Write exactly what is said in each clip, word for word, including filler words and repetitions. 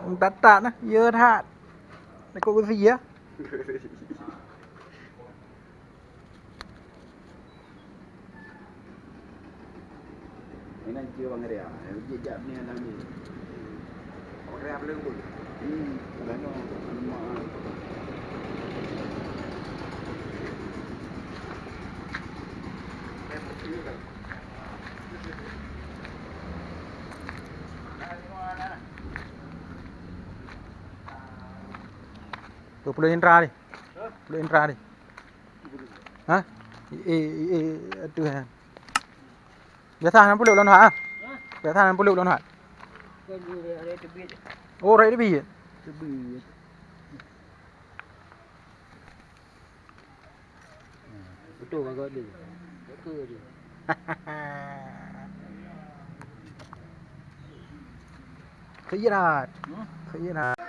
That-that nah, ya that. Nak kok kursi ya? Inan cia Bang Ria, jijak ni anak ni. Bang Ria belum pun. Hmm, dah no. Tu puluh Indra ni. Puluh Indra ni. Ha? Eh, eh, eh, aduh. Biasa enam puluh ulôn hak, ah. Biasa enam puluh ulôn hak. Oh, raya teubiet. Teubiet. Betul bagot dia. Betul dia. Khairat. Hmm? Khairat.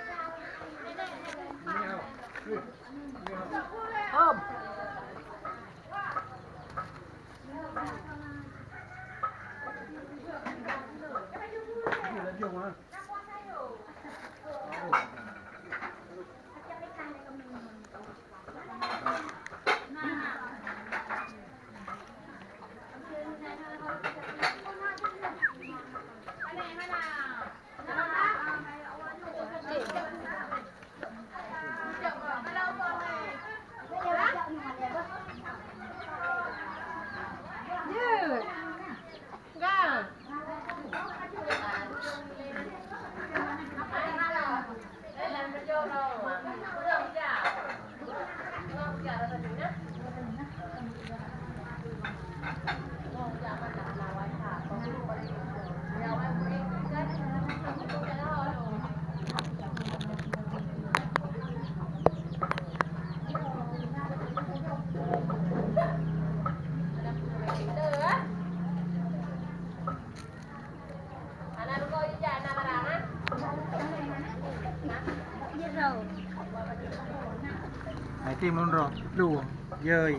Hai, tim lôn droe, lu, yoi.